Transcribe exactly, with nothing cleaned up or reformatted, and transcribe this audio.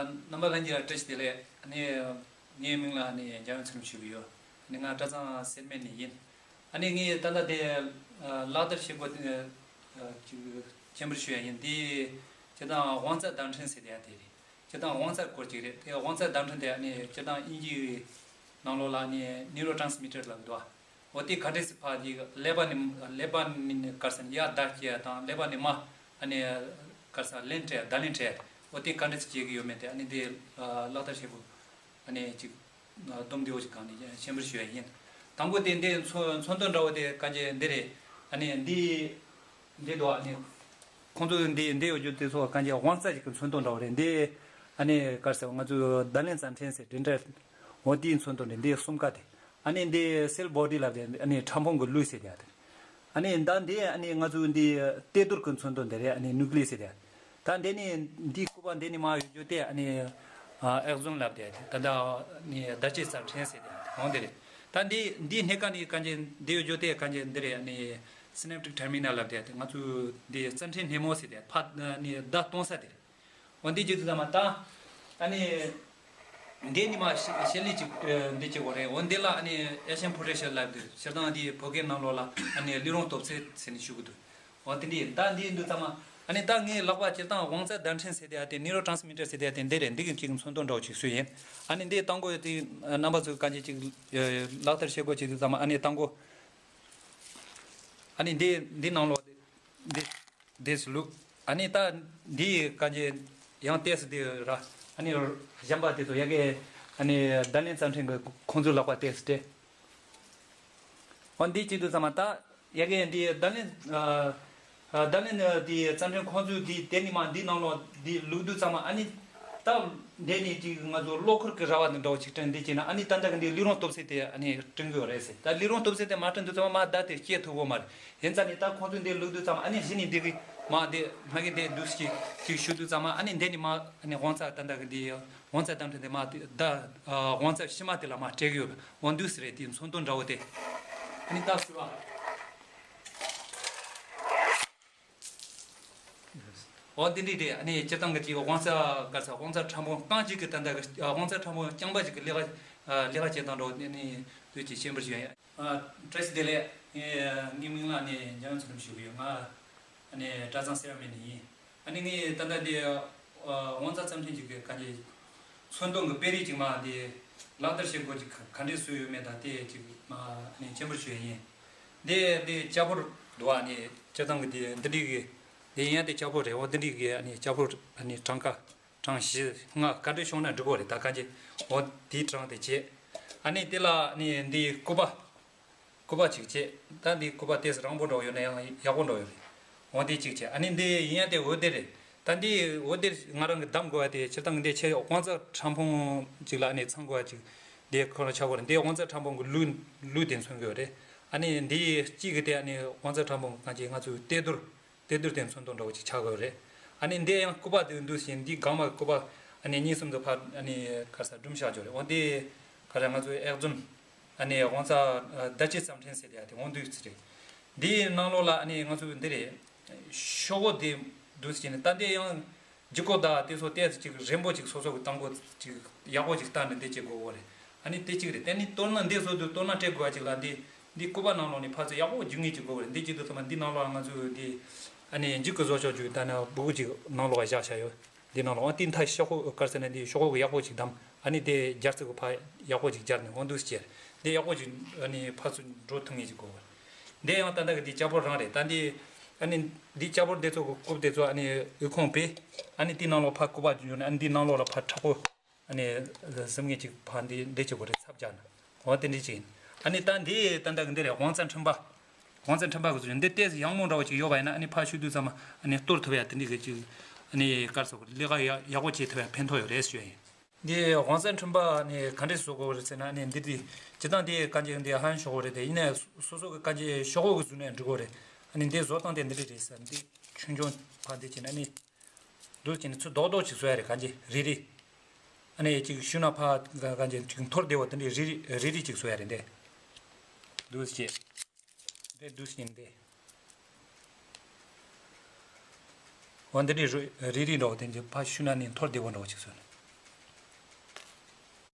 རྣམ་པ་ལྷན་རྒྱས་ལ་བཀྲ་ཤིས་བདེ་ལེགས། ཨ་ནི་ངའི་མིང་ལ་ཨ་ནི་འཇམ་དབྱངས་ཚུལ་ཁྲིམས་ཞུ་གི་ཡོད། ཨ་ནི་ང་གྲྭ་ཚང་སེར་སྨད་ནས་ཡིན། ཨ་ནི་ངས་ད་ལྟ་དེ་ལག་བསྟར་བྱེད་སྒོ་དེ་ཅིག་ཆེན་པོར་ཞུ་ཡ་ཡིན། དེ་སྤྱིར་བཏང་དབང་རྩ་བརྡ་འཕྲིན་ཟེར་ཡ་དེ་རེད། སྤྱིར་བཏང་དབང་རྩ་སྐོར་ཅིག་རེད། དེ་དབང་རྩ་བརྡ་འཕྲིན་དེ་ཨ་ནི་སྤྱིར་བཏང་དབྱིན་ཇིའི་ནང་ལོགས་ལ་ཨ་ནི་ནིའུ་རོ་ཊ་རན་སི་མི་ཊར་ལབ་འདུག་ཨ། འོ་དེ་ག་འདྲས་སེ་ཕར་དེ་ཀླད་པ་ནས་ཀླད་པ་ནས་ག་རེ་ཟེར་ན་ཡར་བརྡ་སྐྱེལ་ཡ་དང་ཀླད་པ་ནས་མར་ཨ་ནི་ག་རེ་ཟེར་ལན་སྤྲད་ཡ་བརྡ་ལན་སྤྲད་ཡ། འོ་དེ་ག་འདྲས་སེ་སྐྱེལ་གི་ཡོད་མེད་དེ་ཨ་ནི་དེ་ལག་བསྟར་བྱེད་དགོས། ཨ་ནི་ཅིག་སྡོམ་བདེ་བོ་ཞིག་གང་ནས་ཤེས་པར་ཞུ་ཡ་ཡིན། དང་པོ་དེ་འདི་མཚོན་མཚོན་དོན་འདྲ་བོ་དེ་ག་འཇེ་འདི་རེད། ཨ་ནི་འདི་འདི་དུ་ཨ་ནི་ཁོང་ཚོ་འདི་འདི་ཡོད་རྒྱུ་དེ་ཚོ་ག་འཇེ་དབང་རྩ་ཞིག་གི་མཚོན་དོན་འདྲ་བོ་རེད། འདི་ཨ་ནི་ག་རེ་ཟེར་ང་ཚོ་བརྡ་ལན་རྩ་འཕྲིན་ཟེར་འདི་འདྲ་འོ་དེའི་མཚོན་དོན་རེད། འདི་གསུམ་ཀ་དེ་ཨ་ནི་འདི་སེལ་བོ་ཌི་ལབ་དེ་ཨ་ནི་ཕྲ་ཕུང་གི་ལུས་ཟེར་དེ་ཨ་དེ། ཨ་ནི་ད་འདི་ཨ་ནི་ང་ཚོ་འདི་ལྟོས་ཐོལ་གྱི་མཚོན་དོན་འདི་རེད། ཨ་ནི་ནིའུ་ཀི་ལི་ཡ་སི་དེ། ད་འདི་ནི་འདི་སྐུད་པ་འདི་ནི་མར་ཡོད་རྒྱུ་དེ་ཨ་ནི་ཨེག་ཟོན་ལབ་དེ་ད་ད་ནི་བརྡ་སྤྲོད་རྩ་ཕྲན་ཟེར་དེ་འོང་དེ་རེད། ད་འདི་འདི་སྣེ་ཀ་ནི་ག་འཇེ་འདི་ཡོད་རྒྱུ་དེ་ག་འཇེ་འདི་རེད། ཨ་ནི་སི་ནེབ་ཊིག་ཊར་མི་ནལ་ལབ་དེ་ང་ཚོ་འདི་རྩ་ཕྲན་སྣེ་མོ་ཟེར་དེ་ཕ་ནི་བརྡ་གཏོང་ས་དེ་རེད། འོ་འདི་བརྗོད་དུས་ཙམ་མ་ད། ཨ་ནི། འདི་ནི་མ་ཤེ་ཤེ་ལི་ཅིག་འདི་ཅིག་གོ་རེད། འོ་འདི་ལ་ཨ་ནི་ཨེ་ཤན་པོ་ཊེན་ཤལ་ལབ་འདུག་སྤྱིར་བཏང་འདི་བོད་སྐད་ནང་ལོགས་ལ་ཨ་ནི་ལུས་རུང་སྟོབས་ཚད་ཟེར་ནས་ཞུ་གི་འདུག་འོ་དེ་འདི་ད་འདི་འདུག་ཙམ་མ་ཨ་ནི་ད་ངའི་ལག་པ་སྤྱིར་བཏང་དབང་རྩ་བརྡ་འཕྲིན་ཟེར་དེ་ཨ་དེ་ནིའུ་རོ་ཊ་རན་སི་མི་ཊར་ཟེར་དེ་ཨ་དེ་འདི་རེད། འདི་གི་ཅིག་མཚོན་དོན་འདྲ་བོ་ཅིག་སུ་ཡིན། ཨ་ནི་འདི་དང་པོ་དེ་རྣམ་པ་ཚོས་ག་འཇེ་ཅིག་ལག་བསྟར་བྱེད་དགོས་ཅིག་འདུག་ཙམ་མ་ཨ་ནི་དང་པོ། ཨ་ནི་འདི་འདི་ནང་ལོགས་འདི་འདི་སུ་ལུག་ཨ་ནི་ད་འདི་ག་འཇེ་ཡང་ཏེས་འདི་ར། ཨ་ནི་གཞན་པ་དེ་ཚོ་ཡ་གི་ཨ་ནི་བརྡ་ལན་རྩ་འཕྲིན་གི་ཁོང་ཚོའི་ལག་པ་ཏེས་སྤྲད། འོ་འདི་གཅིག་ཏུ་ཚང་མ་ད་ཡ་གི་འདི་བརྡ་ལན་ཨ་ཨ་བརྡ་ལན་འདི་རྩ་འཕྲིན་ཁོང་ཚོའི་འདི་དེ་ནི་མ་འདི་ནང་ལོགས་འདི་ལུག་དུ་ཚང་མ་ཨ་ནི། ད་འདི་ནི་ཅིག་ང་ཚོ་གློག་འཁོར་གྱི་ར་བ་འདི་འདྲ་བོ་ཅིག་སྤྲད་འདི་བྱས་ན་ཨ་ནི་ད་ལྟ་གི་འདི་ལུས་རུང་སྟོབས་ཚད་དེ་ཨ་ནི་སྤྲད་གི་ཡོད་རེད་ཟེར། ད་ལུས་རུང་སྟོབས་ཚད་དེ་མ་སྤྲད་འདུག་ཙམ་མ་མ་བརྡ་དེ་སྐྱེལ་ཐུབ་ཀྱི་མ་རེད། ཡིན་ཙང་ནི་ད་ཁོང་ཚོས་འདི་ལུག་འདུག་ཙམ་ཨ་ནི་གཞི་ནས་འདི་གི་མ་འདི་མ་གི་འདི་འདུག་ཅིག་ཅིག་ཞུ་འདུག་ཙམ་ཨ་ནི་འདི་ནི་མ་ཨ་ནི་དབང་རྩ་ད་ལྟ་གི་འདི་དབང་རྩ་དམ་དྲན་འདི་མ་འདི་ད་དབང་རྩ་ཕྱི་མ་དེ་ལ་མ་སྤྲད་གི་ཡོད་པས་འོ་འདུག་ཟེར་རེད། དེ་མཚོན་དོན་འདྲ་བོ་དེ་ཨ་ནི་ད་ཟེར་བ། འོ་འདི་འདྲ་རེད། ཨ་ནི་སྤྱིར་བཏང་གི་ཅིག་དབང་རྩ་ག་རེ་ཟེར་དབང་རྩ་ཕྲ་ཕུང་རྐང་གཅིག་གི་ད་ལྟ་གི་དབང་རྩ་ཕྲ་ཕུང་རྐྱང་པ་ཅིག་གི་ལས་ཀ་ལས་ཀ་བྱེད་སྟངས་འདྲ་བོ་ནི་ནི་དུས་ཀྱི་ཤེས་པར་ཞུ་ཡ་ཡིན། བཀྲ་ཤིས་བདེ་ལེགས། ངའི་མིང་ལ་ནི་འཇམ་དབྱངས་ཚུལ་ཁྲིམས་ཞུ་གི་ཡོད། ང་ནི་གྲྭ་ཚང་སེར་སྨད་ནས་ཡིན། ཨ་ནི་ངས་ད་ལྟ་འདི་དབང་རྩ་རྩ་འཕྲིན་ཅིག་གི་ག་འདི་མཚོན་དོན་གྱི་དཔེ་རིས་ཅིག་མ་འདི་ལག་བསྟར་བྱེད་དགོས་ཅིག་ག་འདྲས་སུ་ཡོད་མེད་དང་དེ་ཅིག་མ་ནི་མཁྱེན་པར་ཞུ་ཡ་ཡིན། འདི་འདི་ལྕགས་ཕོར་འདུག་ཨ་ནི་སྤྱིར་བཏང་གི་འདི་འདི་འདྲའི་གི་འདི་ཡིན་ཡ་འདི་ལྕགས་ཕོར་རེད། འོ་འདི་འདྲའི་གི་ཨ་ནི་ལྕགས་ཕོར་ཨ་ནི་གྲངས་ཀ་གྲངས་བཞི་ལྔ་ག་འདྲས་བྱུང་ན་འགྲིག་གོ་རེད། ད་ག་འདི་འོ་འདིའི་གྲངས་དེ་བྱས་ཨ་ནི་འདི་ལ་ཨ་ནི་འདི་སྐུད་པ། སྐུད་པ་གཅིག་བྱས། ད་འདི་སྐུད་པ་ཏོག་ཙམ་རིང་པོ་འདྲ་བོ་ཡོད་ན་ཡང་ཡག་པོ་འདྲ་བོ་ཡོད་རེད། འོ་འདི་གཅིག་བྱས། ཨ་ནི་འདི་ཡིན་ཡ་དེ་འོད་སྡེར་རེད། ད་འདི་འོད་སྡེར་ང་རང་གིས་བདམས་དགོས་པ་དེ་སྤྱིར་བཏང་གི་འདི་ཆེ་དབང་རྩ་ཕྲ་ཕུང་གཅིག་ལ་ཨ་ནི་ཚང་དགོས་པ་གཅིག་འདི་ཁོ་རང་ཆགས་དགོས་རེད། འདི་དབང་རྩ་ཕྲ་ཕུང་གི་ལུས་ལུས་དེ་མཚོན་གྱི་ཡོད་རེད། ཨ་ནི་འདི་གཅིག་གི་དེ་ཨ་ནི་དབང་རྩ་ཕྲ་ཕུང་གང་ཅི་ང་ཚོའི་ལྟོས་དོར་ལྟོས་དོར་དེ་མཚོན་དོན་འདྲ་བོ་ཅིག་ཆགས་ཀྱི་ཡོད་རེད། ཨ་ནི་འདི་ཡང་སྐུད་པ་དེ་འདུག་ཟིན་འདི་སྒང་མ་སྐུད་པ་ཨ་ནི་གཉིས་གསུམ་དུ་ཕར་ཨ་ནི་ག་རེ་ཟེར་སྒྲུམ་བཞག་རྒྱུ་རེད། འོ་འདི་ག་རེ་ང་ཚོའི་ཨེག་ཛོན། ཨ་ནི་དབང་རྩ་བརྡ་སྤྲོད་རྩ་ཕྲན་ཟེར་ཡ་དེ་འོ་འདུག་ཟེར་རེད། འདིའི་ནང་ལོགས་ལ་ཨ་ནི་ང་ཚོ་འདི་རེད། ཤོག་གུ་དེ་འདུག་ཟེར་ནས་ད་འདི་ཡང་ལྗིད་ཁོག་དང་དེ་ཚོ་ཏོག་ཙམ་ཅིག་རན་པོ་ཅིག་སོ་སོ་གི་བཏང་གོ་ཅིག་ཡག་པོ་ཅིག་བཏང་ནས་འདི་བྱེད་དགོས་གོ་རེད། ཨ་ནི་དེ་གཅིག་རེད། དེ་ནི་གཏོར་ན་འདི་བཟོ་དུས་གཏོར་ན་སྤྲད་དགོས་པ་ཅིག་ལ་འདི་འདི་སྐུད་པ་ནང་ལོགས་ནས་ཕར་ཚུར་ཡག་པོ་རྒྱུག་ངེས་ཅིག་དགོས་གོ་རེད། འདི་བྱེད་དུས་ཚང་མ་འདི་ནང་ལོགས་ང་ཚོ་འདི་ཨ་ནི་མཇུག་གི་བཟོ་ཆོག་རྒྱུ་ད་ནི་སྦུ་གུ་ཅིག་ནང་ལོགས་བཞག་བཞག་ཡོད། འདི་ནང་ལོགས་ཨ་འདི་མཐའ་ཤོག་གུ་ག་རེ་ཟེར་ན་འདི་ཤོག་གུ་གི་ཡག་པོ་ཅིག་བསྡམས། ཨ་ནི་དེ་སྦྱར་ཚུལ་གི་ཕར་ཡག་པོ་ཅིག་སྦྱར་ནས་འོ་འདུག་སེ་བྱས། འདི་ཡག་པོ་ཅིག་ཨ་ནི་ཕར་ཚུར་འགྲོ་ཐུབ་ངེས་ཅིག་དགོས། འདི་ཡང་ད་ལྟ་གི་འདི་ལྕགས་ཕོར་རང་རེད། ད་འདི་ཨ་ནི་འདི་ལྕགས་ཕོར་འདི་ཚོ་གི་རྐུབ་དེ་ཚོ་ཨ་ནི་འོད་ཁུང་བེད། ཨ་ནི་འདི་ནང་ལོགས་ཕར་སྐུད་པ་འཇུས་ནས་ཨ་ནི་འདི་ནང་ལོགས་ལ་ཕར་མཁྲེགས་པོ་ཨ་ནི་ཟུམ་ངེས་ཅིག་ཕར་འདི་འདི་བྱེད་དགོས་རེད། ཚབ་རྒྱག་ན་འོ་དེ་འདྲ་ཅིག་ཡིན། ཨ་ནི་ད་འདི་ད་ལྟ་གི་འདི་རེད། དབང་རྩ་འཕྲིན་པ། དབང་རྩ་འཕྲིན་པ་གི་ཚུལ་འདི་ཏོག་ཙམ་ཡང་མོ་འདྲ་བོ་ཅིག་ཡོད་པ་ཡིན་ན་ཨ་ནི་ཕར་ཞུ་དུས་ཙམ་ཨ་ནི་གཏོར་ཐུབ་ཡ་དེ་འདྲ་གི་ཅིག་ཨ་ནི་ག་རེ་ཟེར་དགོས་རེད། ལས་ཀ་ཡག་ཡག་པོ་བྱེད་ཐུབ་ཡ་ཕན་ཐོགས་ཡོད་རེད་ཞུ་ཡ་ཡིན། འདི་དབང་རྩ་འཕྲིན་པ་ནི་ག་འདྲས་བཟོ་དགོས་རེད་ཟེར་ན་ནི་འདི་འདི་སྤྱིར་བཏང་འདི་དཀའ་འགྱེལ་འདི་ཧང་ཤོག་གུ་རེད་དེ་ཡིན་ནའི་སོ་སོ་གི་དཀའ་འགྱེལ་ཤོག་གུ་གི་བཟོས་ནས་འབྲི་དགོས་རེད། ཨ་ནི་འདི་བཟོ་སྟངས་དེ་འདི་འདྲས་རེད་ཟེར། འདི་ཆུང་ཆུང་ཕར་འདི་བྱས་ན་ནི་འདུག་བྱས་ནས་ཚུར་རྡོག་རྡོག་ཅིག་བཟོ་ཡ་རེད། དཀའ་འགྱེལ་རིལ་རིལ། ཨ་ནི་ཅིག་ཤུལ་ན་ཕར་དཀའ་འགྱེལ་ཅིག་འཐོར་བདེ་བ་དེ་འདྲས་རིལ་རིལ་རིལ་རིལ་ཅིག་བཟོ་ཡ་རེད། འདི་འདུག་བྱས། འདི་འདུག་ཟིན་ཏེ། འོ་འདི་འདྲའི་རུ་རིལ་རིལ་འདྲ་བོ་དེ་འདྲའི་ཕར་ཤུལ་ན་ནི་འཐོར་བདེ་བོ་འདྲ་བོ་ཅིག་བཟོས་ནས།